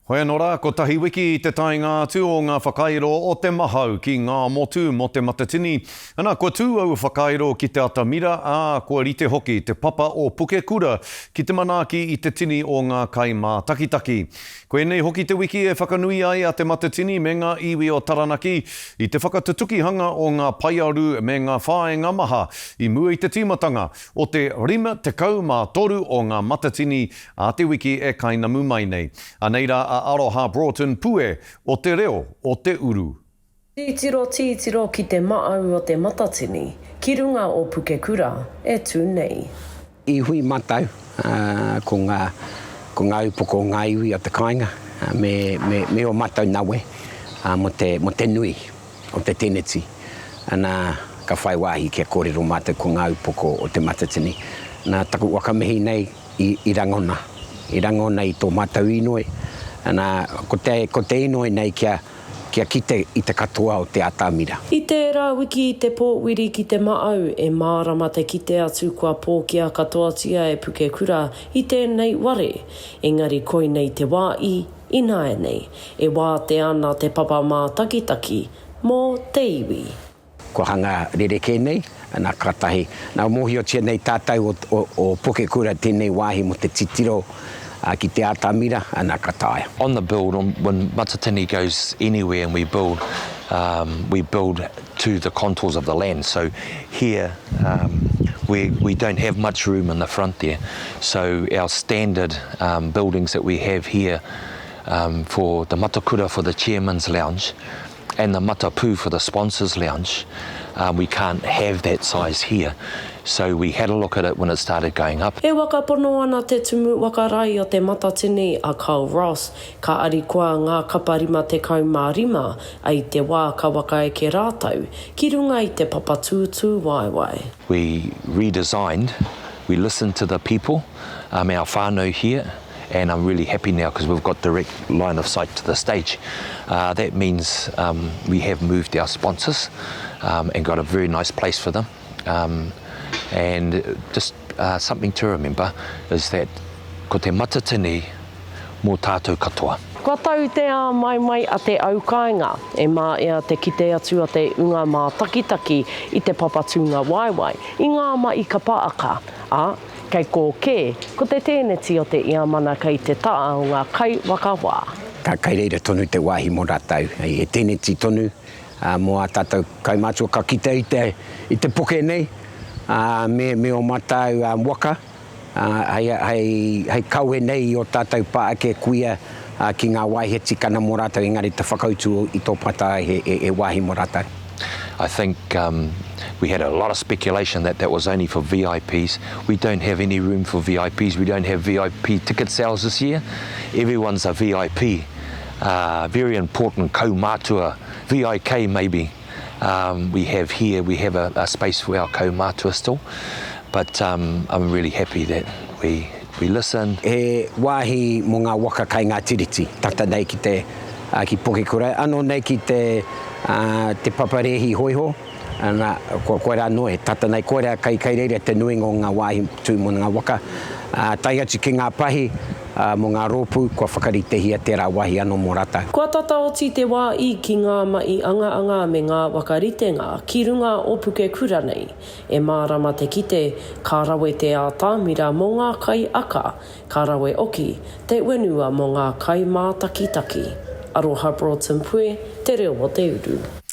Hoi anō rā, kotahi wiki i te taenga atu o ngā whakairo o te mahau ki Ngāmotu mō Te Matatini. Ana, kua tū aua whakairo ki te atamira, ā, kua rite hoki te papa o Pukekura ki te manaaki i te tini o ngā kaimātakitaki. Koinei hoki te wiki e whakanui ai a Te Matatini me ngā iwi o Taranaki i te whakatutukihanga o ngā paearu me ngā whāinga maha i mua i te tīmatanga o te 53 o ngā Matatini Ā te wiki e kainamu mai nei. Anei rā a Aroha Broughton Pue o Te Reo o Te Uru. Tītiro tītiro ki te maau o te Matatini, ki runga o Pukekura e tū nei. I hui mātou ko ngā, ko ngā upoko o ngā iwi o te kāinga me, me, me ō mātou nawe mō te, mō te nui o te teneti. Ana, ka whai wāhi kia kōrero mātou ko ngā upoko o Te Matatini. Nā taku whakamihi nei i rangona, i rangona i tō mātou inoi, ana, ko te, ko te inoi nei kia, kia kite i te katoa o te atamira. I tērā wiki i te pōwiri ki te maau, e mārama te kite atu kua pōkia katoatia e Pukekura i tēnei ware, engari koinei te wā i, ināianei, e wātea ana te papa mātakitaki mō te iwi. Kua hanga rerekē nei, ana kātahi, nā mōhiotia nei tātou o, o, o Pukekura tēnei wāhi mō te titiro ki te atamira, ana ka taea. On the build, on, when Matatini goes anywhere and we build, um, we build to the contours of the land. So here, um, we, we don't have much room in the front there. So our standard um, buildings that we have here um, for the Matakura for the chairman's lounge, and the matapu for the sponsors lounge, um, we can't have that size here. So we had a look at it when it started going up. E waka pono ana te tumu waka rai o Te Matatini a Carl Ross, ka arikoa ngā kapa 55 a i te wā ka wakaeke rātou ki runga i te papa tūtū waewae. We redesigned, we listened to the people, um, our whānau here, and I'm really happy now because we've got direct line of sight to the stage. Uh, that means um, we have moved our sponsors um, and got a very nice place for them. Um, and just uh, something to remember is that ko te matatini mō tātou katoa. Kua tau te āmaimai a te aukainga, e māia te kite atu a te unga mātakitaki i te papatūnga waewae, i ngā mahi kapa aka, ā, Kei kō kē, ko te tēneti o te iamana kei te ta'a o ngā kaiwhakawā. Ka kei reira tonu te wāhi mō rātou, he tēneti tonu mō ā tātou kaumātua ka kite i te, i te poke nei, ā, me, me ō mātou waka, ā, hei, hei, hei kawe nei i ō tātou pā ake kuia, ā, ki ngā wāhi he tikana mō rātou, engari te whakautu i tō pata he, he, he wāhi mō rātou. I think um, we had a lot of speculation that that was only for VIPs. We don't have any room for VIPs. We don't have VIP ticket sales this year. Everyone's a VIP. Uh, very important kaumātua, VIK maybe. Um, we have here, we have a, a space for our kaumātua still. But um, I'm really happy that we, we listen. He wāhi mō ngā waka kai ngā tiriti, tata nei ki te, ki Pukekura, anō nei ki te, te papa rēhi hōiho, ana, ko, koirā anō e tata nei, koirā kai, kai reira te nuinga o ngā wāhi tū mō ngā waka, ā, tae atu ki ngā pahi, ā, mō ngā rōpū, kua whakaritehia tērā wāhi anō mō rātou. Kua tata oti te wā i ki ngā mahi angaanga me ngā whakaritenga ki runga o Pukekura nei. E mārama te kite, ka rawe te ātamira mō ngā kai aka, ka rawe oki te whenua mō ngā kai mātakitaki. Aroha Broughton Pue, Te Reo o te Uru.